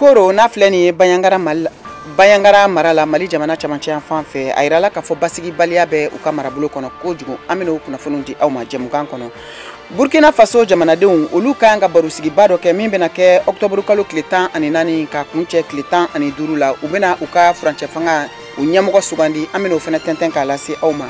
Koro n'a filɛ nin ye Bandiagara mara la, Mali jamana camancɛ yan fan fɛ, a yirala k'a fɔ basigibaliya bɛ u ka marabolo kɔnɔ kojugu. An bɛna o kunnafoniw di aw ma jɛmukan kɔnɔ. Burkina Faso jamanadenw, olu ka kan ka barosigiba dɔ kɛ min bɛna kɛ ɔkutɔburu kalo tile 14 ka kuncɛ tile 15 la. U bɛna u ka furancɛ fanga u ɲɛmɔgɔ sugandi. An bɛna o fana tɛntɛn k'a lase aw ma.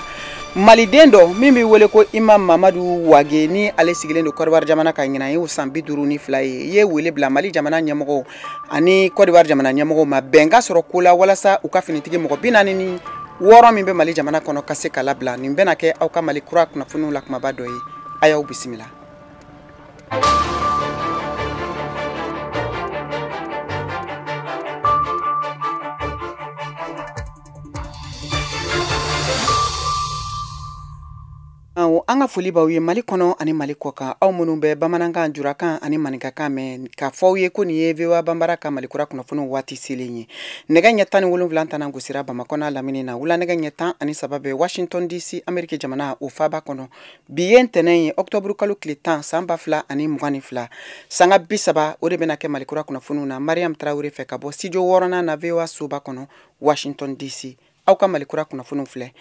Maliden dɔ min bɛ wele ko Imam Mamadu Wage, ni ale sigilen don Côte d'Ivoire jamana kan, ɲinan ye o san 52 ye, i ye wele bila Mali jamana ɲɛmɔgɔw ani Côte d'Ivoire jamana ɲɛmɔgɔw ma, bɛn ka sɔrɔ ko la walasa u ka finitigi mɔgɔ 46 min bɛ Mali jamana kɔnɔ ka se ka labila. Nin bɛna kɛ aw ka Mali kura kunnafoniw la kumaba dɔ ye. A y'aw bisimila. An ka foli b'aw ye Mali kɔnɔ ani Mali kɔ kan, aw minnu bɛ bamanankan, jurakan ani maninkakan mɛn, k'a fɔ aw ye ko nin ye VOA Banbara ka Mali kura kunnafoniw waati selen ye. Nɛgɛ ɲɛ 17 tana gosira Bamakɔ n'a lamini na. Wula nɛgɛ ɲɛ 13 bɛ Washington DC, Ameriki jamana o faaba kɔnɔ. Bi ye ntɛnɛn ye, ɔkutɔburu kalo tile 10 san 2022. Sanga 30 o de bɛna kɛ Mali kura kunnafoniw na Mariam Tarawele fɛ ka bɔ studio 6nan na VOA soba kɔnɔ Washington DC. Aw ka Mali kura kunnafoniw filɛ.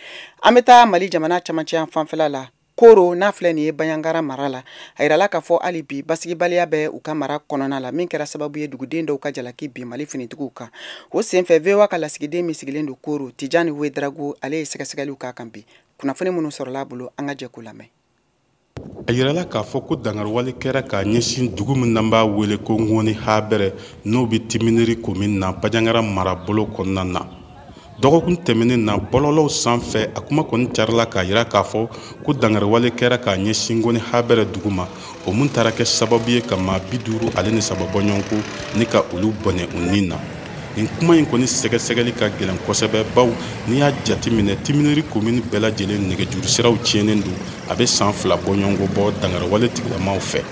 An bɛ taa Mali jamana camancɛ yan fanfɛla la. Koro n'a filɛ nin ye Bandiagara mara la, a yirala k'a fɔ hali bi basigibaliya bɛ u ka mara kɔnɔna la, min kɛra sababu ye duguden dɔw ka jalaki bin Mali finitigiw kan. O senfɛ VOA ka lasigiden min sigilen don Koro, Tijani Ouedraogo, ale ye sɛgɛsɛgɛliw k'a kan bi. Kunnafoni minnu sɔrɔla a bolo, an ka jɛ k'u lamɛn. A yirala k'a fɔ ko dankariwale kɛra k'a ɲɛsin dugu min n'an b'a wele ko Ngoni Habɛrɛ, n'o bɛ Timineri komin na Bandiagara marabolo kɔnɔna na. Dɔgɔkun tɛmɛnen na, bɔlɔlɔw sanfɛ, a kuma kɔni carila k'a yira k'a fɔ ko dankariwale kɛra k'a ɲɛsin Ngoni Habɛrɛ dugu ma, o mun taara kɛ sababu ye ka maa 53 bɔ ɲɔgɔn kɔ ni ka olu bɔnɛ u ni na. Nin kuma in kɔni sɛgɛsɛgɛli ka gɛlɛn kosɛbɛ, baw n'i y'a jateminɛ Timineri komini bɛɛ lajɛlen nɛgɛjuru siraw tiɲɛnen don, a bɛ san 2 bɔ ɲɔgɔn kɔ bɔ dankariwale tigilamaw fɛ.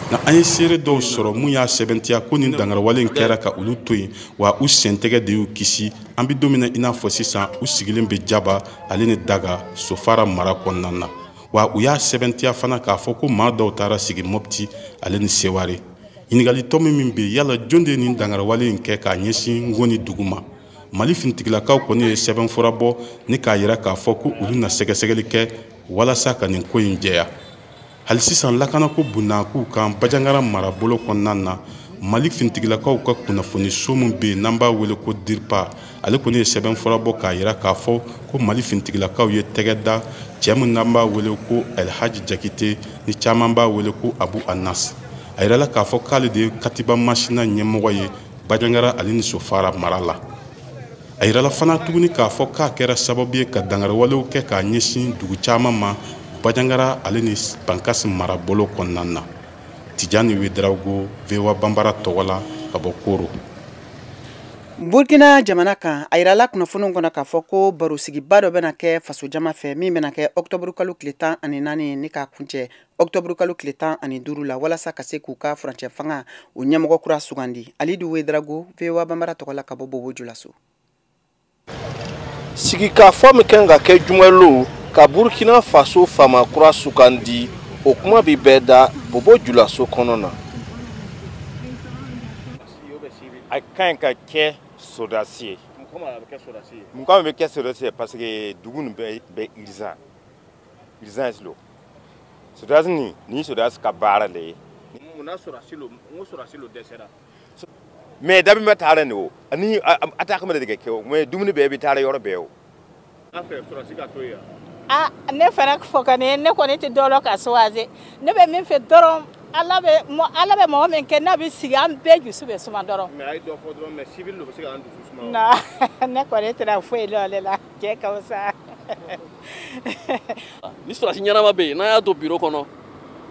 Nka an ye seere dɔw sɔrɔ mun y'a sɛbɛntiya ko nin dankariwale in kɛra ka olu to yen, wa u sentɛgɛ de y'u kisi. An bɛ don min na i n'a fɔ sisan, u sigilen bɛ Jaba ale ni Daga Sofara mara kɔnɔna na. Wa u y'a sɛbɛntiya fana k'a fɔ ko maa dɔw taara sigi Mopti ale ni Seware. Ɲininkali tɔ min bɛ yen, yala jɔn de ye nin dankariwale in kɛ k'a ɲɛsin Ngoni dugu ma? Mali finitigilakaw kɔni ye sɛbɛnfura bɔ ni k'a yira k'a fɔ ko olu na sɛgɛsɛgɛli kɛ walasa ka nin ko in jɛya. Hali sisan lakanako bunnakuw kan Bandiagara marabolo kɔnɔna na, Mali finitigilakaw ka kunnafoniso min bɛ yen n'an b'a wele ko DIRPA, ale kɔni ye sɛbɛnfura bɔ k'a yira k'a fɔ ko Mali finitigilakaw ye tɛgɛ da cɛ min n'an b'a wele ko Elhaji Jakite, ni caman b'a wele ko Abu Anas. A yirala k'a fɔ k'ale de ye Katiba Masina ɲɛmɔgɔ ye Bandiagara ale ni Sofara mara la. A yirala fana tuguni k'a fɔ k'a kɛra sababu ye ka dankariwalew kɛ k'a ɲɛsin dugu caman ma Bandiagara ale ni Bankasi marabolo kɔnɔna na. Tijani Ouedraogo, VOA Banbara tɔgɔ la ka bɔ Koro. Burkina jamana kan, a yirala kunnafoniw kɔnɔ k'a fɔ ko barosigiba dɔ bɛna kɛ fasojama fɛ min bɛna kɛ ɔkutɔburu kalo tile 14 ni k'a kuncɛ ɔkutɔburu kalo tile 15 la, walasa ka se k'u ka furancɛ fanga o ɲɛmɔgɔ kura sugandi. Alidu Ouedraogo, VOA Banbara tɔgɔ la ka bɔ Bobo Julaso. Sigikafɔ min kan ka kɛ jumalon ka Burkina Faso faama kura sugandi, o kuma bɛ bɛɛ da Bobo Julaso kɔnɔ na. A ka ɲi ka kɛ sɔrɔdasi ye. Mun kama bɛ kɛ sɔrɔdasi ye? Parce que dugu nin bɛɛ bɛ urgent. Urgence lo. Sɔrɔdasi nin, nin sɔrɔdasi ka baara le ye. Munna sɔrɔdasi lo, n ko sɔrɔdasi lo dɛsɛra? Mais dabi ma taara nin o. Ani attaque ma deli ka kɛ o. Mais dumuni bɛɛ bɛ taara yɔrɔ bɛɛ o. A fɛ sɔrɔdasi ka to yen wa? Ah, ne fana fɔ kɔni, ne kɔni tɛ dɔ lɔ ka choisir. Ne bɛ min fɛ dɔrɔn, Ala bɛ mɔgɔ min kɛ n'a bɛ sigi, an bɛɛ dusu bɛ suma dɔrɔn. Mais a ye dɔ fɔ dɔrɔn, mais civil de bɛ se k'an dusu suma wa? Non, ne kɔni tɛna foyi lɔn ale la, cɛ ka fisa. Ni sɔrɔdasi ɲɛnama bɛ yen, n'a y'a don bureau kɔnɔ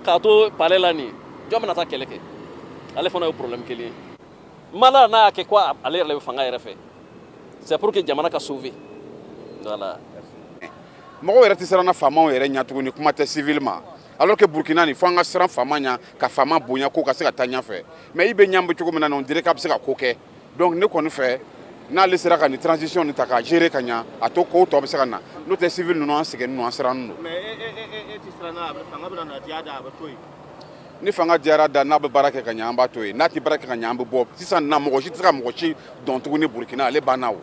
k'a to palais la nin, jɔn bɛna taa kɛlɛ kɛ? Ale fana ye problème kelen ye. Mala n'a y'a kɛ ko ale yɛrɛ bɛ fanga yɛrɛ fɛ, c'est pour que jamana ka sauver. Voilà. Mɔgɔw yɛrɛ tɛ siran na faamaw yɛrɛ ɲɛ tuguni, kuma tɛ civil ma. Alors que Burkina nin, fo an ka siran faama ɲɛ, ka faama bonya, ko ka se ka taa ɲɛfɛ. Mais i bɛ ɲɛ bɛ cogo min na, on dirait k'a bɛ se ka ko kɛ. Donc ne kɔni fɛ, n'ale sera ka nin transition nin ta k'a gérer ka ɲɛ, a to kow tɔ bɛ se ka na. N'o tɛ civil ninnu, an sɛgɛnnen don, an sirannen don. Mais e tɛ siran n'a fanga bɛna na diya da, a bɛ to yen? Ni fanga diyara da, n'a bɛ baara kɛ ka ɲɛ, an b'a to yen. N'a tɛ baara kɛ ka ɲɛ, an bɛ bɔ. Sisan na, mɔgɔ si tɛ se ka mɔgɔ si dɔn tuguni Burukina, ale banna o.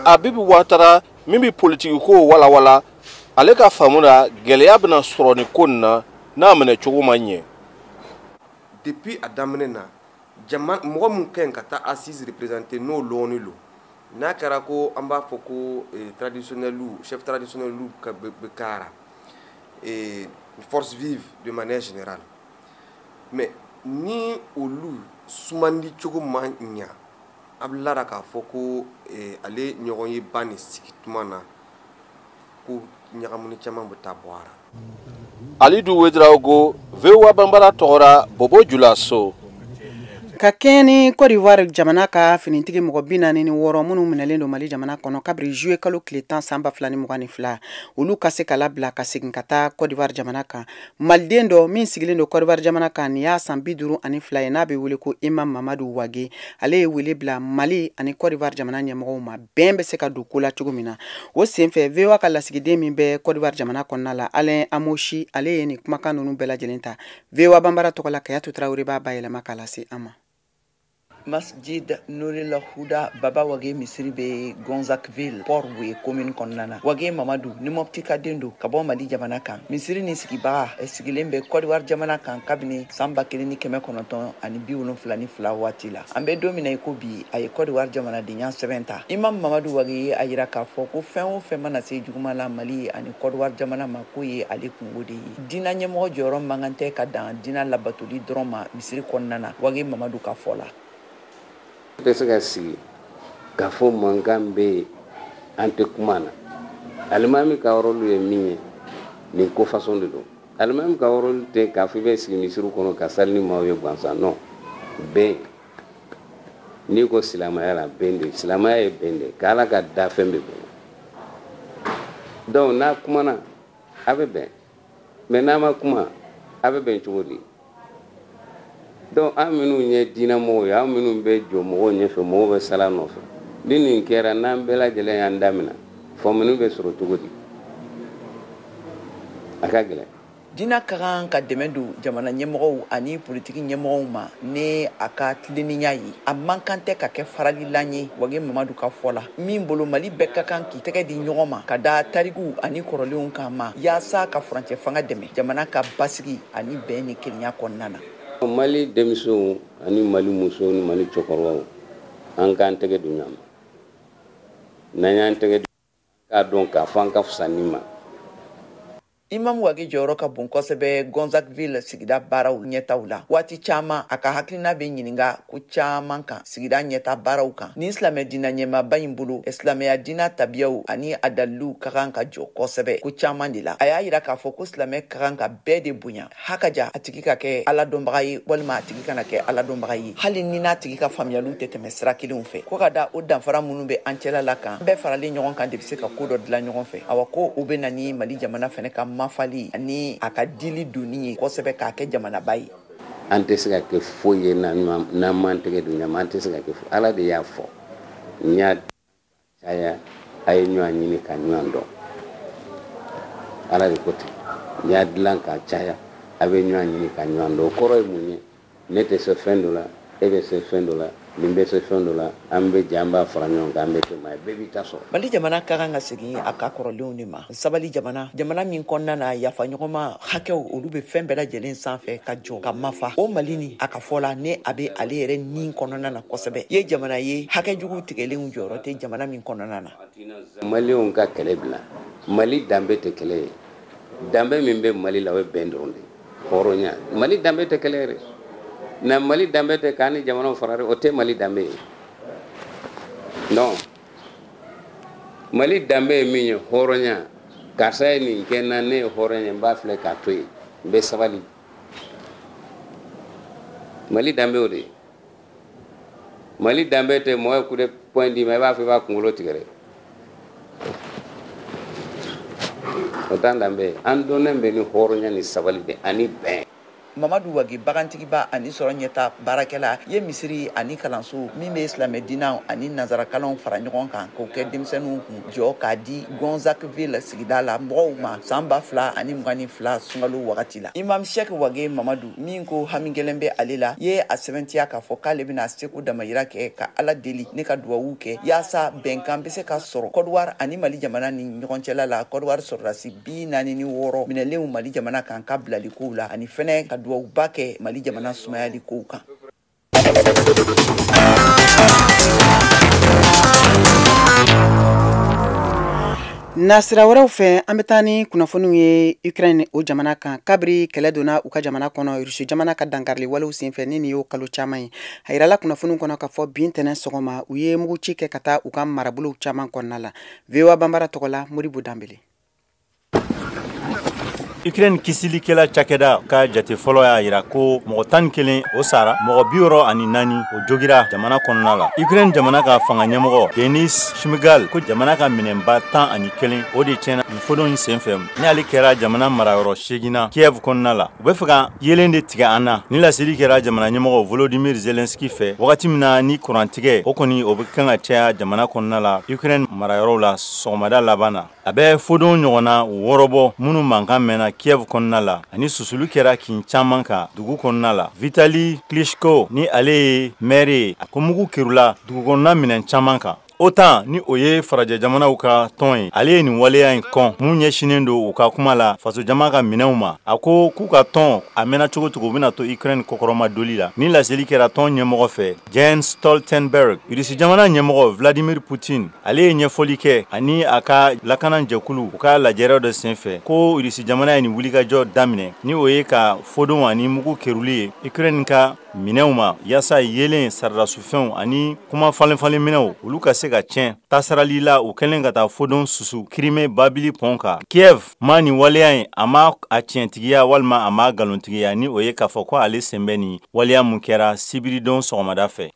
Abibu Watara min bɛ politiki ko walawala, ale ka faamu na, gɛlɛya bɛna sɔrɔ nin ko nin na n'a minɛ cogo ma ɲɛ. Depuis a daminɛ na, jama mɔgɔ mun ka ɲi ka taa assise représenter, n'o lɔɔni lo, n'a kɛra ko an b'a fɔ ko traditionnel, chef traditionnel ka bɛ kara et force vive de manière générale, mais ni olu sumandi cogo ma ɲa, a bɛ lara k'a fɔ ko ale ɲɔgɔn ye ba nin sigi tuma na ko ɲagamuni caman bɛ taa bɔ a la. Alidu Wedraogo, VOA Bambara tɔgɔra, Bobo Julaso. Ka kɛɲɛ ni Côte d'Ivoire jamana ka finitigi mɔgɔ 46 minnu minɛlen don Mali jamana kɔnɔ kabiri juillet kalo tile 10 san 2022, olu ka se ka labila ka segin ka taa Côte d'Ivoire jamana kan. Maliden dɔ min sigilen don Côte d'Ivoire jamana kan, nin y'a san 52 ye, n'a bɛ wele ko Imam Mamadu Wage, ale ye wele bila Mali ani Côte d'Ivoire jamana ɲɛmɔgɔw ma, bɛn bɛ se ka don ko la cogo min na. O senfɛ, VOA ka lasigiden min bɛ Côte d'Ivoire jamana kɔnɔna la, Alain Amoshi, ale ye nin kumakan ninnu bɛɛ lajɛlen ta VOA Bambara tɔgɔ la. Kayatu Tarawele b'a bayɛlɛma k'a lase an ma. Masjid Nuril Huda Baba Wage misiri bɛ Gonzagueville, Port Boué commune kɔnɔna na. Wage Mamadu ni Mopti ka den don ka bɔ Mali jamana kan. Misiri ni sigibaga sigilen bɛ Côte d'Ivoire jamana kan kabini san 1972 waati la. An bɛ don min na i ko bi, a ye Côte d'Ivoire jamanadenya sɛbɛn ta. Imam Mamadu Wage ye a yira k'a fɔ ko fɛn o fɛn mana se juguman la Mali ani Côte d'Ivoire jamana ma, k'o ye ale kungo de ye. Diinɛ ɲɛmɔgɔ jɔyɔrɔ man kan tɛ ka dan diinɛ labatoli dɔrɔn ma misiri kɔnɔna na, Wage Mamadu ka fɔ la. Tɛ se ka sigi k'a fɔ mankan bɛ yen, an tɛ kuma na. Alimami ka rôle ye min ye, nin ko façon de don. Alimami ka rôle tɛ k'a fɔ i bɛ sigi misiri kɔnɔ ka sali ni maaw ye gansan. Non, bɛn, n'i ko silamɛya la, bɛn de, silamɛya ye bɛn de, k'Ala ka dafɛn bɛ bonya. Donc n'a kumana, a bɛ bɛn, mais n'a ma kuma, a bɛ bɛn cogo di? Donc an minnu ye diinɛmɔgɔw ye, an minnu bɛ jɔ mɔgɔw ɲɛfɛ, mɔgɔw bɛ sala nɔfɛ, ni nin kɛra, n'an bɛɛ lajɛlen y'an daminɛ, faamuni bɛ sɔrɔ cogo di? A ka gɛlɛn. Diinɛ ka kan ka dɛmɛ don jamana ɲɛmɔgɔw ani politiki ɲɛmɔgɔw ma ni a ka tilennenya ye. A man kan tɛ ka kɛ faralilan ye, Wage Mamadu ka fɔ la. Min bolo, Mali bɛɛ ka kan k'i tɛgɛ di ɲɔgɔn ma ka da tarikuw ani kɔrɔlenw kan ma, yaasa ka furancɛ fanga dɛmɛ jamana ka basigi ani bɛn ni kelenya kɔnɔna na. Mali denmisɛnw ani Mali musow ni Mali cɛkɔrɔbaw, an k'an tɛgɛ don ɲɔgɔn ma. N'an y'an tɛgɛ don, k'a dɔn k'a fɔ an ka fisa nin ma. Imam Wage jɔyɔrɔ ka bon kosɛbɛ Gonzagueville sigida baaraw ɲɛtaw la. Waati caman, a ka hakilina bɛ ɲininka ko caman kan sigida ɲɛta baaraw kan. Ni silamɛ diinɛ ɲɛmaaba in bolo, silamɛya diinɛ tabiyaw ani a daliluw ka kan ka jɔ kosɛbɛ ko caman de la. A y'a yira k'a fɔ ko silamɛ ka kan ka bɛɛ de bonya, hakaja a tigi ka kɛ ala dɔnbaga ye walima a tigi kana kɛ ala dɔnbaga ye, hali ni n'a tigi ka faamuyaliw tɛ tɛmɛ sira kelenw fɛ. Ko ka da o danfara minnu bɛ an cɛla la kan, bɛɛ faralen ɲɔgɔn kan de bɛ se ka ko dɔ dilan ɲɔgɔn fɛ. Awa, ko o bɛ na ni Mali jamana fɛnɛ ka mafali ani a ka dili donni ye kosɛbɛ k'a kɛ jamanaba ye. An tɛ se ka kɛ foyi ye n'an m'an tɛgɛ don ɲɔgɔn ma. An tɛ se ka kɛ foyi. Ala de y'a fɔ, n y'a caya, a ye ɲɔgɔn ɲini ka ɲɔgɔn dɔn. Ala de ko ten, n y'a dilan k'a caya, a bɛ ɲɔgɔn ɲini ka ɲɔgɔn dɔn. O kɔrɔ ye mun ye? Ne tɛ se fɛn dɔ la, e bɛ se fɛn dɔ la, nin bɛ se fɛn dɔ la, an bɛ jɛ, an b'a fara ɲɔgɔn kan, an bɛ kɛ maa ye, bɛɛ b'i ta sɔrɔ. Mali jamana ka kan ka segin a ka kɔrɔlenw de ma. Sabali jamana, jamana min kɔnɔna na yafa ɲɔgɔnma hakɛw olu bɛ fɛn bɛɛ lajɛlen sanfɛ ka jɔ ka mafa. O Mali ni a ka fɔ la, ni a bɛ ale yɛrɛ nin kɔnɔna na kosɛbɛ, ye jamana ye hakɛ jugu tigɛlenw jɔyɔrɔ tɛ jamana min kɔnɔna na. Maliyɛnw ka kɛlɛ bila. Mali danbe tɛ kɛlɛ ye. Danbe min bɛ Mali la, o ye bɛn dɔrɔn de ye, hɔrɔnya. Mali danbe tɛ kɛlɛ yɛrɛ. Na Mali danbe tɛ k'an ni jamanaw fara, o tɛ Mali danbe ye. Non, Mali danbe ye min ye, hɔrɔnya. Karisa ye nin kɛ n na, ne ye hɔrɔn ye, n b'a filɛ k'a to yen, n bɛ sabali. Mali danbe o de ye. Mali danbe tɛ mɔgɔ ye coup de poing d'i ma, i b'a fɔ i b'a kunkolo tigɛ dɛ. O t'an danbe ye. An dɔnnen bɛ ni hɔrɔnya ni sabali de ani bɛn. Mamadu Wage, bagantigiba ani sɔrɔ ɲɛta baarakɛla, ye misiri ani kalanso min bɛ silamɛdinaw ani nanzarakalanw fara ɲɔgɔn kan k'o kɛ denmisɛnninw kun jɔ k'a di Gonzagueville sigida la mɔgɔw ma san 2022 sunkalo wagati la. Imam Sheikh Wage Mamadu, min ko hami gɛlɛn bɛ ale la, ye a sɛbɛntiya k'a fɔ k'ale bɛna seko damayira kɛ ka Ala deli ne ka duwawu kɛ yaasa bɛnkan bɛ se ka sɔrɔ Côte ani Mali jamana ni ɲɔgɔn cɛla la. Côte d'Ivoire sɔrɔdasi 46 minɛlenw Mali jamana kan ka bilali kow la, ani fɛnɛ ka duwawuba kɛ Mali jamana sumayali kow kan. Nasira wɛrɛw fɛ, an bɛ taa ni kunnafoniw ye Ukraine o jamana kan. Kabiri kɛlɛ donna u ka jamana kɔnɔ, Rusi jamana ka dankarili walew senfɛ, ni nin y'o kalo caman ye. A yirala kunnafoniw kɔnɔ k'a fɔ bi ntɛnɛn sɔgɔma, u ye muguci kɛ ka taa u ka marabolow caman kɔnɔna la. VOA Banbara tɔgɔ la, Modibo Danbele. Ukraine kisilikɛla cakɛda ka jate fɔlɔ y'a yira ko mɔgɔ 11 o sara, mɔgɔ 64 o jogira jamana kɔnɔna la. Ukraine jamana ka fanga ɲɛmɔgɔ Denis Shmyhal ko jamana ka minɛnba 11 o de tiɲɛna nin fodon in senfɛ, ni ale kɛra jamana marayɔrɔ 8 na Kiev kɔnɔna la. U bɛ fɛ ka yelen de tigɛ an na. Ni laseli kɛra jamana ɲɛmɔgɔ Volodymyr Zelensky fɛ wagati min na ni kurantigɛ o kɔni o bɛ kan ka caya jamana kɔnɔna la Ukraine marayɔrɔw la sɔgɔmada laban na. A bɛ fodon ɲɔgɔnna 6 bɔ minnu mankan mɛnna Kiev kɔnɔna la, ani susulu kɛra kin caman kan dugu kɔnɔna la. Vitali Klitschko, ni ale ye maire ye, a ko mugu kerula dugu kɔnɔna minɛn caman kan. OTAN, ni o ye farajɛ jamanaw ka tɔn ye, ale ye nin waleya in kɔn mun ɲɛsinnen don u ka kuma la faso jama ka minɛnw ma. A ko k'u ka tɔn a mɛnna cogo cogo, u bɛna to Ukraine kɔkɔrɔma doli la. Ni laseli kɛra tɔn ɲɛmɔgɔ fɛ Jens Stoltenberg. Irisi jamana ɲɛmɔgɔ Vladimir Putin, ale ye ɲɛfɔli kɛ ani a ka lakana jɛkulu u ka lajɛrɛ dɔ senfɛ ko Irisi jamana ye nin wulikajɔ daminɛ, ni o ye ka fodon ani mugu keruli ye Ukraine ka minɛnw ma, yaasa yelen saradasufɛnw ani kuma falenfalen minɛnw olu ka se ka tiɲɛ. Tasarali la, u kɛlen ka taa fodon susu Crimée babili pɔn kan. Kiev ma nin waleya in, a ma a tiɲɛtigiya walima a ma nkalontigiya, ni o ye k'a fɔ ko ale sen bɛ nin waleya mun kɛra sibiridon sɔgɔmada fɛ.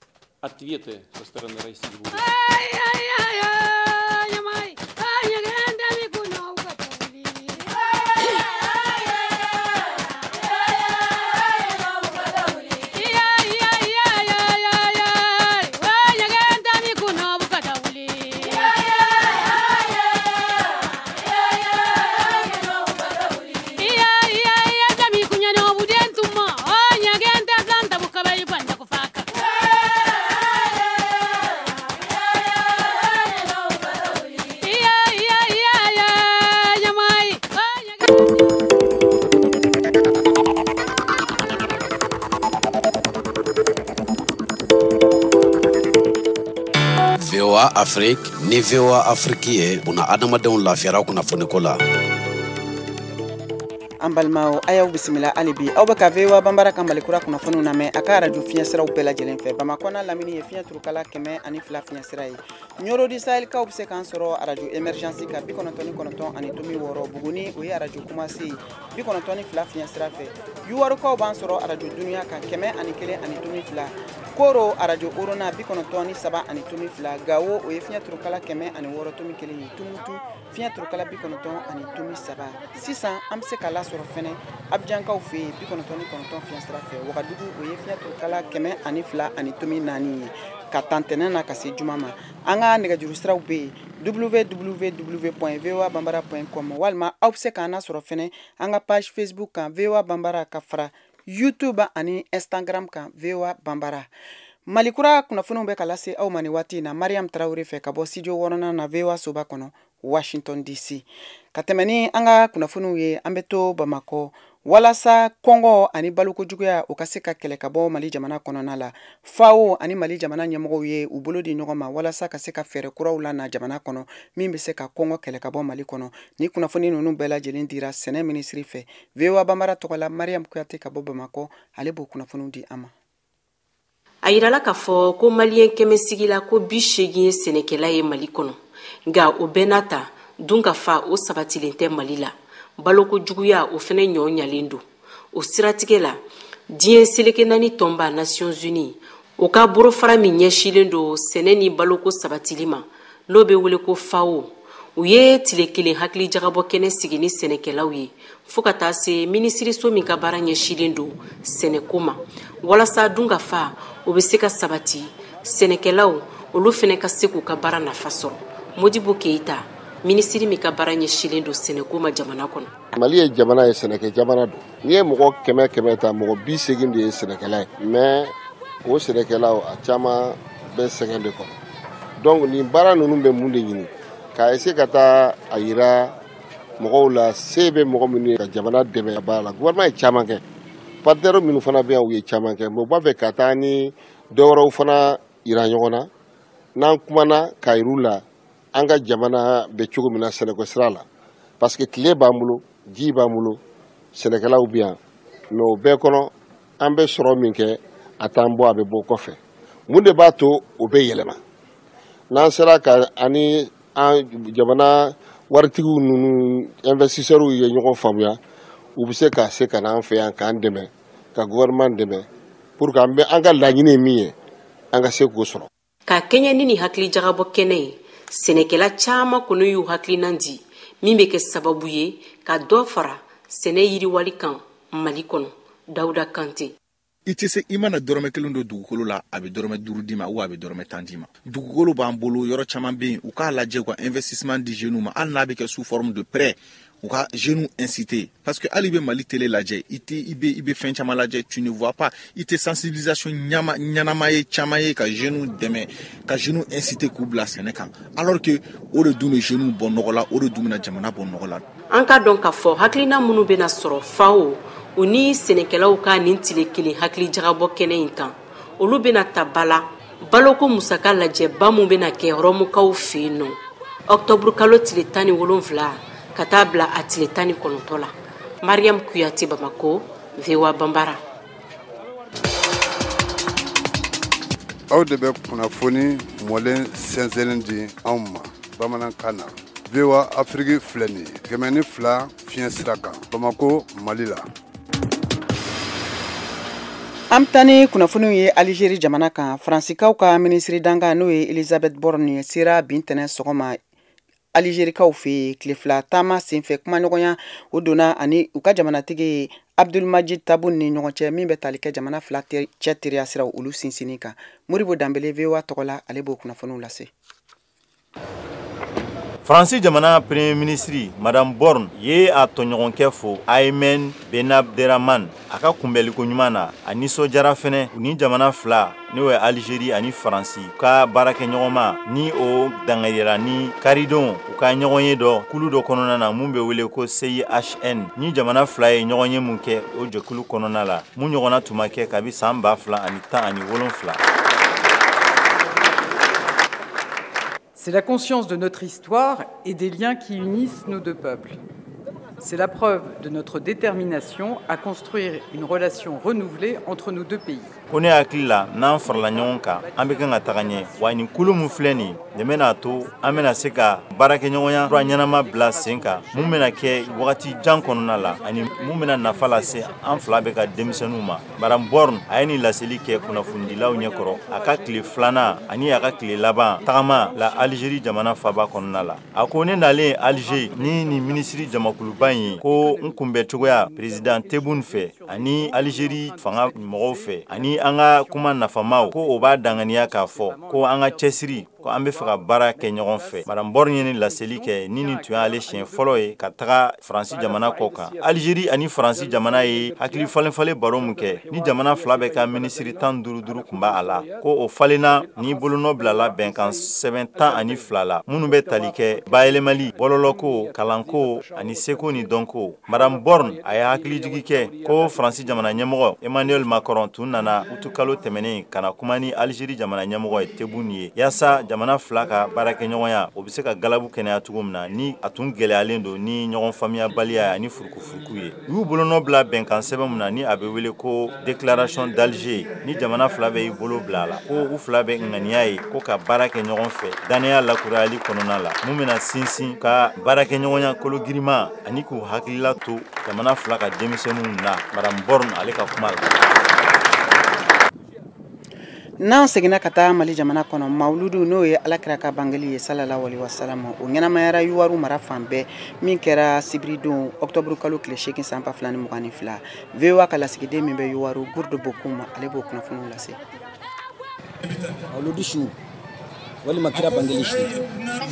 VOA Afrique ni VOA Afrique ye buna adamadenw lafiyara kunnafoniko la. An balimaw, a y'aw bisimila hali bi. Aw bɛ ka VOA Banbara ka Malikura kunnafoniw lamɛn a ka arajo fiɲɛsiraw bɛɛ lajɛlen fɛ. Bamakɔ n'a lamini ye fiɲɛ turukala 102 fiɲɛsira ye. Ɲɔrɔ di Sahelikaw bɛ se k'an sɔrɔ arajo Emergence kan 99.6. Buguni, o ye arajo Kumase ye 92 fiɲɛsira fɛ. Yuwarukaw b'an sɔrɔ arajo Dunuya kan 101.2. Koro arajo Orona 93.2. Gawo, o ye fiɲɛ turukala 106.1 ye. Tumutu fiɲɛ turukala 90.3. Sisan an bɛ se ka lasɔrɔ fɛnɛ Abijankaw fɛ yen 99 fiɲɛsira fɛ. Wagadugu, o ye fiɲɛ turukala 102.4 ye. Ka tan tɛnɛn na ka se juma ma. An ka nɛgɛjuru siraw bɛ yen www.voabambara.com, walima aw bɛ se k'an lasɔrɔ fɛnɛ an ka page Facebook kan VOA Banbara, ka fara YouTube ani Instagram kan VOA Banbara. Malikura kunnafoniw bɛ ka lase aw ma nin waati in na Mariam Tarawele fɛ ka bɔ studio 6nan na VOA soba kɔnɔ Washington DC. Ka tɛmɛ ni an ka kunnafoniw ye, an bɛ to Bamakɔ walasa kɔngɔ ani balokojuguya o ka se ka kɛlɛ ka bɔ Mali jamana kɔnɔna la. FAO ani Mali jamana ɲɛmɔgɔw ye u bolo di ɲɔgɔn ma walasa ka se ka fɛɛrɛ kuraw lana jamana kɔnɔ min bɛ se ka kɔngɔ kɛlɛ ka bɔ Mali kɔnɔ. Ni kunnafoni ninnu bɛɛ lajɛlen dira sɛnɛ minisiri fɛ. VOA Banbara tɔgɔ la, Mariam Kuyate ka bɔ Bamakɔ, ale b'o kunnafoniw di an ma. A yirala k'a fɔ ko maliyɛn 100 sigi la ko 80 ye sɛnɛkɛla ye Mali kɔnɔ. Nka o bɛɛ n'a ta, dunkafa o sabatilen tɛ Mali la. Baloko juguya o fɛnɛ ɲɔ ɲalen don. O siratigɛ la, diɲɛ seleke naani tɔnba Nations Unies o ka bolofara min ɲɛsilen don sɛnɛ ni baloko sabatili ma, n'o bɛ wele ko FAO, U ye tile kelen hakili jagabɔ kɛnɛ sigi ni sɛnɛkɛlaw ye, fo ka taa se minisiriso min ka baara ɲɛsilen don sɛnɛko ma, walasa dunkafa o bɛ se ka sabati, sɛnɛkɛlaw olu fana ka se k'u ka baara nafa sɔrɔ. Modibo Keyita, minisiri min ka baara ɲɛsilen don sɛnɛko ma jamana kɔnɔ. Mali ye jamana ye, sɛnɛkɛ jamana don. N'i ye mɔgɔ 100 100 ta, mɔgɔ 80 de ye sɛnɛkɛla ye, mais o sɛnɛkɛlaw a caman bɛ sɛgɛn de kɔnɔ. Donc nin baara ninnu bɛ mun de ɲini? K'a essayer ka taa a yira mɔgɔw la se bɛ mɔgɔ minnu ye ka jamana dɛmɛ baara la. Gouvernement ye caman kɛ, partenaires minnu fana bɛ yan, u ye caman kɛ, mais u b'a fɛ ka taa ni dɔwɛrɛw fana yira ɲɔgɔn na. N'an kumana k'a yir'u la an ka jamana bɛ cogo min na sɛnɛko sira la, parce que tile b'an bolo, ji b'an bolo, sɛnɛkɛlaw bɛ yan, mais o bɛɛ kɔnɔ an bɛ sɔrɔ min kɛ a t'an bɔ, a bɛ bɔ kɔfɛ. Mun de b'a to o bɛ yɛlɛma? N'an sera ka ani an jamana waritigiw ninnu, investisseurs ye ɲɔgɔn faamuya, u bɛ se ka n'an fɛ yan k'an dɛmɛ, ka gouvernement dɛmɛ, pour que an bɛ an ka laɲini ye min ye, an ka se k'o sɔrɔ. Ka kɛɲɛ ni nin hakili jagabɔ kɛnɛ ye, sɛnɛkɛla caman kɔni y'u hakilina di min bɛ kɛ sababu ye ka dɔ fara sɛnɛ yiriwali kan Mali kɔnɔ. Dawuda Kante. I tɛ se, i mana dɔrɔmɛ 1 don dugukolo la, a bɛ dɔrɔmɛ 5 d'i ma ou a bɛ dɔrɔmɛ 10 d'i ma. Dugukolo b'an bolo, yɔrɔ caman bɛ yen, u k'a lajɛ u ka investissement di jeunes ma, hali n'a bɛ kɛ sous forme de prêt, u ka jeunes inciter, parce que hali i bɛ Mali télé lajɛ, i tɛ i bɛ fɛn caman lajɛ, tu ne vois pas, i tɛ sensibilisation ɲɛnama ye caman ye ka jeunes dɛmɛ, ka jeunes inciter k'u bila sɛnɛ kan, alors que o de dun bɛ jeunes bɔ nɔgɔ la, o de dun bɛna jamana bɔ nɔgɔ la. An ka dɔn k'a fɔ hakilina minnu bɛna sɔrɔ FAO u ni sɛnɛkɛlaw ka nin tile kelen hakili jagabɔ kɛnɛ in kan, olu bɛna ta ba la baloko musaka lajɛba min bɛna kɛ Rɔmukaw fɛ yen nɔ octobre kalo tile 17 ka taa bila a tile 19 la. Mariam Kuyate, Bamako, VOA Bambara. Aw de bɛ kunnafoni mɔlen sɛnsɛnnen di anw ma bamanankan na. VOA Afrique filɛ nin ye 102 fiɲɛ sira kan, Bamako, Mali la. An bɛ taa ni kunnafoniw ye Alizeri jamana kan. Faransikaw ka minisiri dankan, n'o ye Elizabeth Borne ye, sera bi ntɛnɛn sɔgɔma Alizerikaw fɛ yen tile 2 taama senfɛ. Kumaɲɔgɔnya o donna ani u ka jamanatigi Abdulmajid Tabun ni ɲɔgɔn cɛ, min bɛ tali kɛ jamana fila cɛ teriya siraw olu sinsinni kan. Moribo Danbele, VOA tɔgɔ la, ale b'o kunnafoniw lase. Faransi jamana premier ministre Madame Borne ye a tɔɲɔgɔnkɛ fo Aymen Benabderrahmane a ka kunbɛnliko ɲuman na. A nisɔndiyara fɛnɛ u ni jamana fila, n'o ye Algérie ani Faransi, ka baarakɛɲɔgɔnma ni o dangariyara ni karidon u ka ɲɔgɔn ye dɔ kulu dɔ kɔnɔna na mun bɛ wele ko CIHN. Ni jamana fila ye ɲɔgɔn ye mun kɛ o jɛkulu kɔnɔna la, mun ɲɔgɔnna tun ma kɛ kabi san 2017. C'est la conscience de notre histoire et des liens qui unissent nos deux peuples. C'est la preuve de notre détermination à construire une relation renouvelée entre nos deux pays. Ko ne hakili la, n'an farala ɲɔgɔn kan, an bɛ kan ka taga ɲɛ. Wa nin kulu min filɛ nin nin bɛna to an bɛna se ka baarakɛɲɔgɔnya kura ɲɛnama bila sen kan, mun bɛna kɛ wagati jan kɔnɔna la ani mun bɛna nafa lase an fila bɛ ka denmisɛnninw ma. Madame Borne a ye nin laseli kɛ kunnafonidilaw ɲɛkɔrɔ a ka tile 2nan ani a ka tile laban tagama la Algérie jamana faba kɔnɔna la. A ko ne nalen Alger ni nin minisiri jamakuluba in ye, ko n kunbɛ cogoya président Tebboune fɛ ani Algérie fanga mɔgɔw fɛ ani an ka kuma nafamaw, ko o b'a danganiya k'a fɔ ko an ka cɛsiri, ko an bɛ fɛ ka baara kɛ ɲɔgɔn fɛ. Madame Borne ye nin laseli kɛ ni nin tun y'ale siɲɛ fɔlɔ ye ka taga Faransi jamana kɔ kan. Algérie ani Faransi jamana ye hakili falen-falen baro mun kɛ ni jamana fila bɛ ka minisiri 15 tun b'a la, ko o falenna ni bolonɔ bilala bɛnkan sɛbɛn 12 la minnu bɛ tali kɛ bayɛlɛmali, bɔlɔlɔko, kalanko ani seko ni dɔnko. Madame Borne a ye hakilijigi kɛ ko Faransi jamana ɲɛmɔgɔ Emmanuel Macron tun nana utukalo tɛmɛnen ka na kuma ni Algérie jamana ɲɛmɔgɔ ye Tebboune ye, yaasa jamana fila ka baarakɛɲɔgɔnya o bɛ se ka galabu kɛnɛya cogo min na ni a tun gɛlɛyalen don ni ɲɔgɔn faamuyabaliya ani furukufuruku ye. U y'u bolonɔ bila bɛnkan sɛbɛn min na ni a bɛ wele ko déclaration d'Alger, ni jamana fila bɛ y'i bolo bila a la, ko u fila bɛ ŋaniya ye ko ka baara kɛ ɲɔgɔn fɛ dannaya lakurayali kɔnɔna la, mun bɛna sinsin ka baarakɛɲɔgɔnya kologirima ani k'u hakilila to jamana fila ka denmisɛnninw na. Madame Borne ale ka kuma la. N'an seginna ka taa Mali jamana kɔnɔ, mawuludu n'o ye Alakira ka bangeli ye sallallahu alaihi wasallam, o ɲɛnamayara Youwarou mara fan bɛɛ min kɛra sibiridon octobre kalo tile 8 san 2022. VOA ka lasigiden min bɛ Youwarou, Gourde Bokum, ale b'o kunnafoniw lase. Mawuludu su walima kira bangeli su,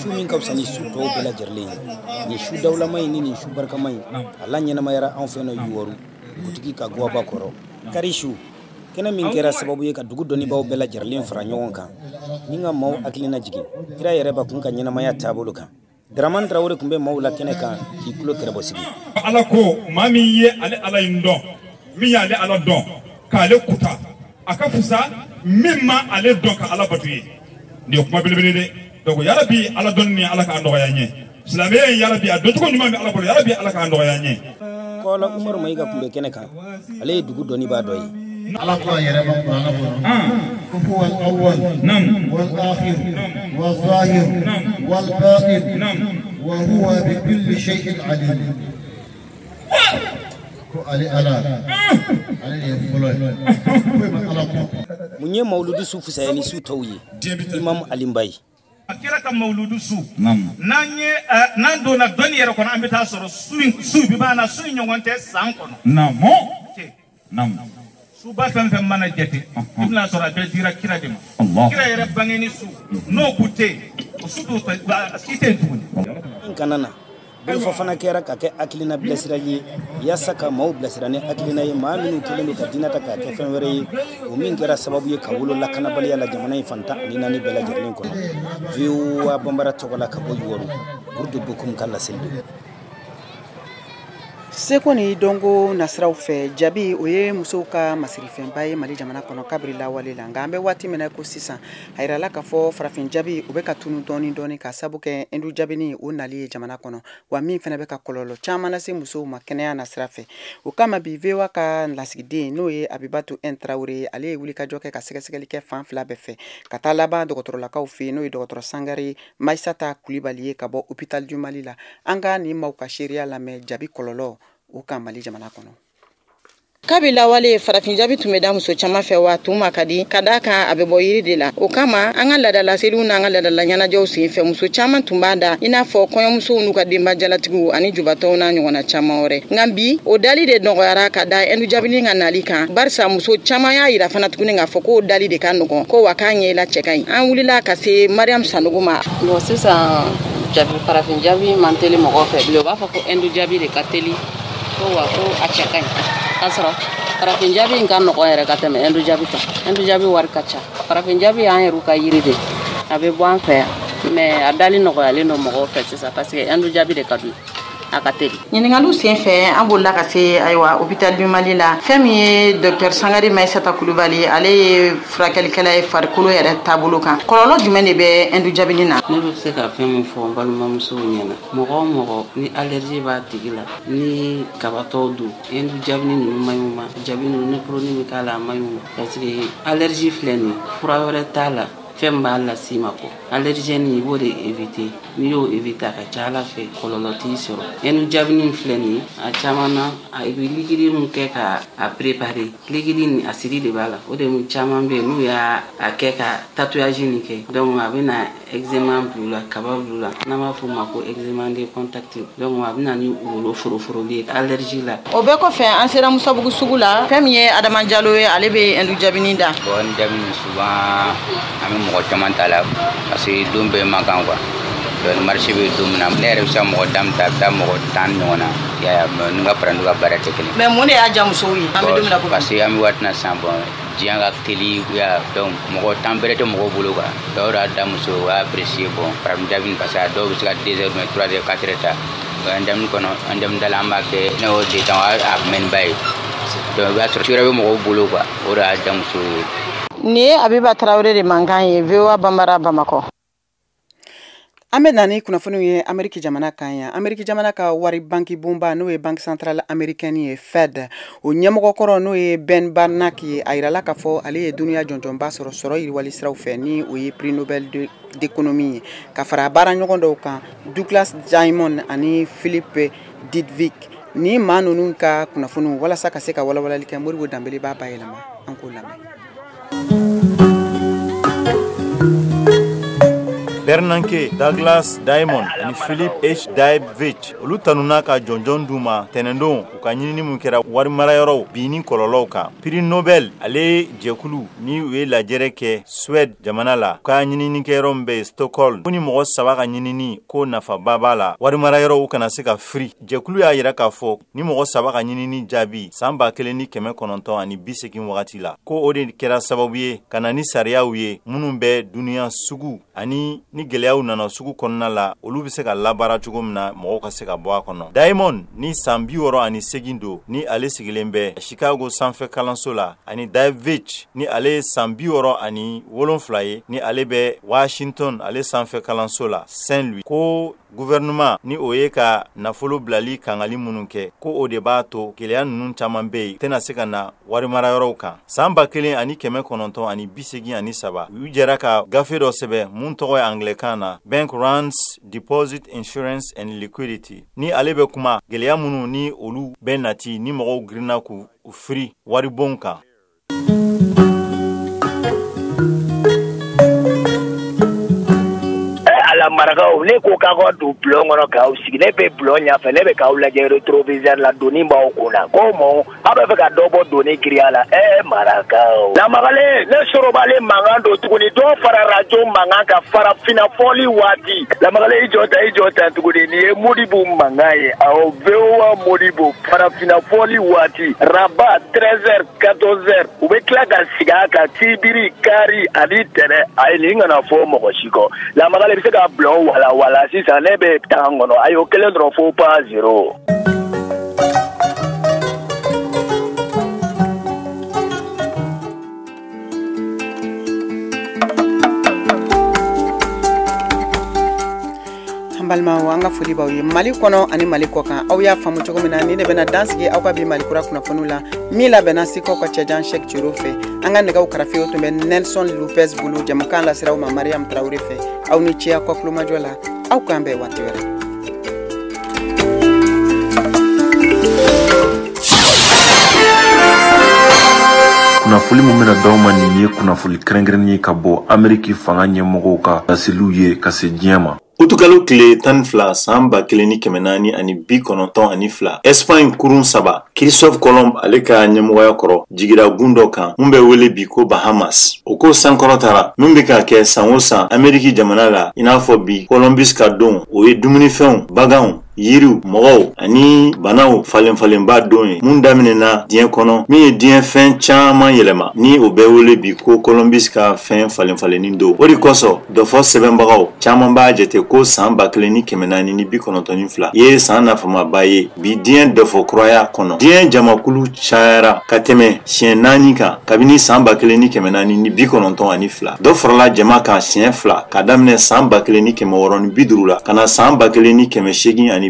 su min ka fisa ni su tɔw bɛɛ lajɛlen ye, nin su dawulama in ni nin su barikama in, a la ɲɛnamayara anw fɛ nɔ Youwarou dugutigi ka guwaba kɔrɔ. Kari su kɛnɛ min kɛra sababu ye ka dugu dɔnnibaw bɛɛ lajɛlen fara ɲɔgɔn kan ni ka maaw hakilina jigin kira yɛrɛ bakun ka ɲɛnamaya taabolo kan. Dramane Traoré tun bɛ maaw la kɛnɛ kan k'i tulo kɛrɛbɔ sigi. Ala ko maa min ye ale Ala in dɔn, min y'ale Ala dɔn k'ale kuta, a ka fisa min ma ale dɔn ka Ala bato ye. Nin ye kuma belebele dɛ. Donc yarabi Ala dɔnni ni Ala k'an nɔgɔya n ye. Silamɛya in yarabi a dɔncogo ɲuman bɛ Ala bolo, yarabi Ala k'an nɔgɔya n ye. Kɔla Umaru Mayiga tun bɛ kɛnɛ kan, ale ye dugu dɔnnibaa dɔ ye. Ala ko a yɛrɛ ma Kuranɛ kɔnɔ ko huwa al-awwal wal akhir wal zahir wal batin wa huwa bi kulli shay'in alim. Ko ale Ala, ale de ye fɔlɔ ye, foyi ma Ala kɔ. Mun ye mawuludu su fisaya ni su tɔw ye? Imam Ali Mbaye. A kɛra ka mawuludu su, n'an ye n'an donna dɔnni yɛrɛ kɔnɔ, an bɛ taa sɔrɔ su bi banna, su in ɲɔgɔn tɛ san kɔnɔ. Naamu. Naamu. Suba fɛn fɛn mana jate, i bɛna sɔrɔ a bɛɛ dira kira de ma. Kira yɛrɛ bange ni su n'o kun tɛ yen, o su t'o si tɛ yen tuguni. N kana na bolofɔ fana kɛra ka kɛ hakilina bilasirali ye, yaasa ka maaw bilasira ni hakilina ye, maa minnu kɛlen don ka diinɛ ta k'a kɛ fɛn wɛrɛ ye, o min kɛra sababu ye ka wolo lakanabaliya la jamana in fan 14 bɛɛ lajɛlen kɔnɔ. VOA Bambara tɔgɔ la ka bɔ Youwarou, Gourde Bokum ka laseli don. Seko ni dɔnko nasiraw fɛ, jabi o ye musow ka masirifɛnba ye Mali jamana kɔnɔ kabiri lawale la. Nka an bɛ waati min na ko sisan, a yirala k'a fɔ farafin jabi o bɛ ka tunu dɔɔni dɔɔni ka sabu kɛ Hindu jabini o nali ye jamana kɔnɔ, wa min fana bɛ ka kɔlɔlɔ caman lase musow ma kɛnɛya nasira fɛ. O kama bi VOA ka lasigiden n'o ye Abibatu N Traoré, ale ye wulikajɔ kɛ ka sɛgɛsɛgɛli kɛ fan fila bɛɛ fɛ ka taa laban dɔgɔtɔrɔlakaw fɛ yen, n'o ye dɔgɔtɔrɔ Sangare Maïsata Kulibali ye ka bɔ Hôpital du Mali la. An ka nin maaw ka seereya lamɛn jabi kɔlɔlɔ o kan Mali jamana kɔnɔ. Kabi lawale farafin jabi tun bɛ da muso caman fɛ, wa tun ma ka di ka d'a kan a bɛ bɔ yiri de la. O kama an ka laadala seliw n'an ka laadala ɲɛnajɛw sen fɛ, muso caman tun b'a da, i n'a fɔ kɔɲɔmusow n'u ka denba jalatigiw ani jubatɔw n'a ɲɔgɔnna caman wɛrɛ. Nka bi o dali de nɔgɔyara ka da Hindu jabini ka nali kan, barisa muso caman y'a yira fana tuguni k'a fɔ k'o dali de ka nɔgɔn, ko wa k'a ɲɛ la cɛ ka ɲi. An wulila ka se Mariam Sanogo ma. Bon, sisan jabi farafin jabi man teli mɔgɔw fɛ bilen, u b'a fɔ ko Hindu jabi de ka teli, ko wa ko a cɛ ka ɲi. K'a sɔrɔ farafin jabi in ka nɔgɔn yɛrɛ ka tɛmɛ Hindu jabi kan. Hindu jabi wari ka ca, farafin jabi y'an yɛrɛw ka yiri de, a bɛ bɔ an fɛ yan, mais a dali nɔgɔyalen don mɔgɔw fɛ sisan parce que Hindu jabi de ka di, a ka teli. Ɲininkaliw sen fɛ, an bolila ka se ayiwa Hôpital du Mali la. Fɛn min ye docteur Sangare Maïsata Kulibali, ale ye furakɛlikɛla ye farikolo yɛrɛ taabolo kan. Kɔlɔlɔ jumɛn de bɛ Hindu jabini na? Ne bɛ se ka fɛn min fɔ n balimamusow ɲɛna, mɔgɔ o mɔgɔ ni allergie b'a tigi la, ni kabatɔw don, Hindu jabini ninnu man ɲi u ma, jabi ninnu ni produit min k'a la a man ɲi u ma, parce que allergie filɛ nin ye, fura wɛrɛ t'a la fɛn b'a las'i ma kɔ. Allergène i b'o de éviter, n'i y'o éviter a ka ca Ala fɛ kɔlɔlɔ t'i sɔrɔ. Hindu jabini filɛ nin ye, a caman na a bɛ liquide min kɛ ka a préparer, liquide nin acide de b'a la, o de caman bɛ yen n'u y'a kɛ ka tatouage nin kɛ, donc a bɛ na eczéma bil'u la, kaba bil'u la, n'an b'a f'o ma ko eczéma de contact, donc a bɛ na ni wolo foroforoli ye allergie la. O bɛɛ kɔfɛ, an sera Musabugu sugu la. Fɛn min ye Adama Jalo ye, ale bɛ Hindu jabini da. Bon, Hindu jabini souvent an bɛ mɔgɔ caman ta la parce que don bɛɛ man kan quoi. Donc marché bɛ don min na, ne yɛrɛ bɛ se ka mɔgɔ 10 ta, a bɛ taa mɔgɔ 10 ɲɔgɔn na. I y'a ye, mais ni ka parantiw ka baara tɛ kelen. Mais mun de y'a diya musow ye? An bɛ don min na ko bi. Parce que an bɛ waati min na sisan, bon, diɲɛ ka teli, donc mɔgɔ temps bɛrɛ tɛ mɔgɔw bolo quoi. Dɔw y'a da muso, u b'a apprécier, bon, farafin jabini parce que a dɔw bɛ se ka 2 heures ou bien 3 heures 4 heures ta. Bon, jabini kɔnɔ, an jabini da la an b'a kɛ ne y'o de temps a mɛnniba ye. Donc i b'a sɔrɔ ci wɛrɛ bɛ mɔgɔw bolo quoi, o de y'a diya musow ye. Nin ye Abiba Traoré de mankan ye, VOA Bambara, Bamakɔ. An bɛ na ni kunnafoniw ye Ameriki jamana kan yan. Ameriki jamana ka wari banki bonba n'o ye Banque centrale américaine ye, Fed, o ɲɛmɔgɔ kɔrɔ n'o ye Ben Bernanke ye, a yirala k'a fɔ ale ye dunuya jɔnjɔnba sɔrɔ sɔrɔ yiriwali siraw fɛ, ni o ye prix Nobel d'économie ye, ka fara baara ɲɔgɔn dɔw kan, Douglas Diamond ani Philip Dybvig. Ni maa ninnu ka kunnafoniw walasa ka se ka walawalali kɛ, Modibo Danbele b'a bayɛlɛma, an k'o lamɛn. Bernanke, Douglas Diamond ani Philip H. Dybvig, olu tanuna ka jɔnjɔn d'u ma tɛnɛndon u ka ɲinini min kɛra warimarayɔrɔw binni kɔlɔlɔw kan. Prix Nobel ale jɛkulu ni u ye lajɛrɛ kɛ Suède jamana la, u ka ɲininikɛyɔrɔ min bɛ Stockholm, ko ni mɔgɔ 3 ka ɲinini ko nafaba b'a la warimarayɔrɔw kana se ka firi. Jɛkulu y'a yira k'a fɔ ni mɔgɔ 3 ka ɲinini jaabi san 1980 wagati la, ko o de kɛra sababu ye ka na ni sariyaw ye minnu bɛ dunuya sugu ani ni gɛlɛyaw nana sugu kɔnɔna la, olu bɛ se ka labaara cogo min na mɔgɔw ka se ka bɔ a kɔnɔ. Diamond ni san 68 don, ni ale sigilen bɛ Chicago sanfɛ kalanso la, ani Dybvig ni ale ye san 67 ye, ni ale bɛ Washington ale sanfɛ kalanso la Saint-Louis. Ko gouvernement ni o ye ka nafolo bilali kangali minnu kɛ, ko o de b'a to gɛlɛya ninnu caman bɛ yen tɛna se ka na warimarayɔrɔw kan. San 1983, u jɛra ka gafe dɔ sɛbɛn mun tɔgɔ ye anglais-kan na Bank Runs, Deposit Insurance and Liquidity, ni ale bɛ kuma gɛlɛya minnu ni olu bɛ nati ni mɔgɔw girinna k'u firi waribonw kan. Ala marakaw, ne ko k'aw ka don bulon kɔnɔ k'aw sigi, ne bɛ bulon ɲɛfɛ, ne bɛ k'aw lajɛ rétroviseur la, doni b'aw kun na, ko mun aw bɛ fɛ ka dɔ bɔ doni giriya la? Marakaw, lamagalen, ne sorobalen mankan don tuguni, dɔ fara radio mankan kan farafinna fɔli waati. Lamagalen, i jɔ ta, i jɔ ta tuguni, nin ye Modibo mankan ye. Awɔ, VOA Modibo farafinna fɔli waati, Rabat 13h 14h, u bɛ tila ka sigi a kan sibiri, kari ani tɛnɛ. Ayi, nin kana fɔ mɔgɔ si kɔ. Lamagalen, i bɛ se ka bulon wala wala sisan, ne bɛ taa n kɔnɔ. Ayi, o kelen dɔrɔn, fo pas zéro. An balimaw, an ka foli b'aw ye Mali kɔnɔ ani Mali kɔ kan. Aw y'a faamu cogo min na, ni de bɛna dansigi aw ka bi Mali kura kunnafoniw la min labɛnna Sikaw ka cɛjan Cheikh Cero fɛ. An ka nɛgɛw karafew tun bɛ Nelson Lopez bolo, jɛmukan lasera aw ma Mariam Traoré fɛ. Aw ni ce aw ka kulomajɔ la, aw k'an bɛn waati wɛrɛ. Kunnafoli min bɛna d'aw ma nin ye kunnafoli kɛrɛnkɛrɛnnen ye ka bɔ Ameriki fanga ɲɛmɔgɔw ka laseliw ye ka se diɲɛ ma. Utukalo tile 12 san 1492, Espagne kurun 3, Christophe Colomb ale ka ɲɛmɔgɔya kɔrɔ jigira gun dɔ kan mun bɛ wele bi ko Bahamas. O ko sankɔrɔtara min bɛ ka kɛ san o san Ameriki jamana la, i n'a fɔ bi Columbus ka don, o ye dumunifɛnw, baganw, yiriw, mɔgɔw ani banaw falenfalenba don ye mun daminɛna diɲɛ kɔnɔ, min ye diɲɛ fɛn caman yɛlɛma, ni o bɛ wele bi ko Columbus ka fɛn falenfalenni don. O de kosɔn dɔfɔ sɛbɛnbagaw caman b'a jate ko san 1492 ye san nafamaba ye bi diɲɛ dɔfɔ kuraya kɔnɔ. Diɲɛ jamakulu cayara ka tɛmɛ siɲɛ 4 kan kabini san 1492. Dɔ farala jama kan siɲɛ 2 ka daminɛ san 1650 la ka na san 1850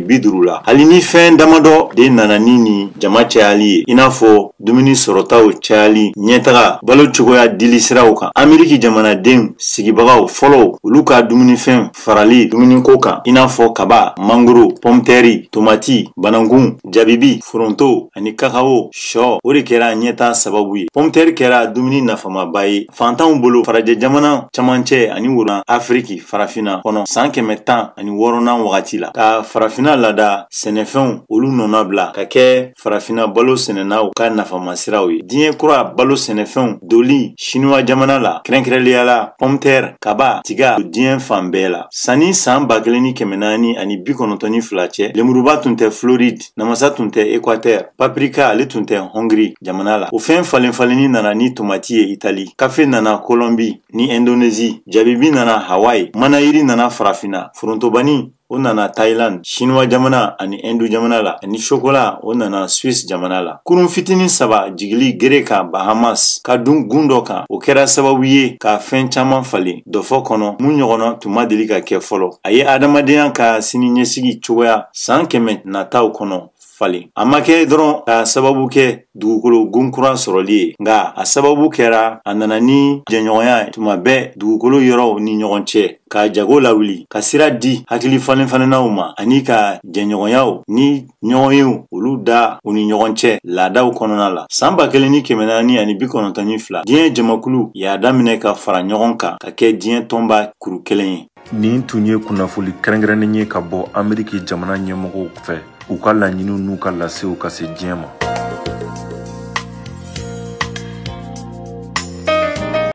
la. Hali ni fɛn damadɔ de nana ni jama cayali ye, i n'a fɔ dumuni sɔrɔtaw cayali, ɲɛtaga, balo cogoya dili siraw kan. Ameriki jamanaden sigibagaw fɔlɔw, olu ka dumunifɛn farali dumuniko kan, i n'a fɔ kaba, mangoro, pɔmutɛri, tomati, banankun, jabibi, foronto ani kakao, sɔ, o de kɛra ɲɛta sababu ye. Pɔmutɛri kɛra dumuni nafamaba ye fantanw bolo farajɛ jamana camancɛ ani woran Afiriki farafinna kɔnɔ san 116nan wagati la. Ka farafinna lada sɛnɛfɛnw olu nɔna bila ka kɛ farafinna balo sɛnɛnaw ka nafamasiraw ye. Diɲɛ kura balo sɛnɛfɛnw doli Sinuwa jamana la, kɛrɛnkɛrɛnlenya la pɔmutɛri, kaba, tiga diɲɛ fan bɛɛ la. Sanni san 1492 cɛ, lemuruba tun tɛ Floride, namasa tun tɛ Équateur, paprika ale tun tɛ Hongrie jamana la. O fɛn falenfalenni nana ni tomati ye Italie, kafe nana Colombie ni Indonésie, jabibi nana Hawaii, manayiri nana farafinna, forontobani o nana Thailand, Sinuwa jamana ani Hindu jamana la, ani chocolat o nana Suisse jamana la. Kurun fitinin 3 jigili gere kan Bahamas ka dun gun dɔ kan, o kɛra sababu ye ka fɛn caman falen dɔfɔ kɔnɔ mun ɲɔgɔnna tun ma deli ka kɛ fɔlɔ. A ye adamadenya ka sini ɲɛsigi cogoya san 100 nataw kɔnɔ falen. A ma kɛ dɔrɔn ka sababu kɛ dugukolo gun kura sɔrɔli ye, nka a sababu kɛra a nana ni jɛɲɔgɔnya tuma bɛɛ dugukolo yɔrɔw ni ɲɔgɔn cɛ, ka jago lawuli, ka sira di hakili falenfalennaw ma, ani ka jɛɲɔgɔnyaw ni ɲɔgɔnyew olu da u ni ɲɔgɔn cɛ laadaw kɔnɔna la. San 1492, diɲɛ jamakulu y'a daminɛ ka fara ɲɔgɔn kan ka kɛ diɲɛ tɔnba kuru kelen ye. Nin tun ye kunnafoli kɛrɛnkɛrɛnnen ye ka bɔ Ameriki jamana ɲɛmɔgɔw fɛ, u ka laɲiniw n'u ka lasew ka se diɲɛ ma.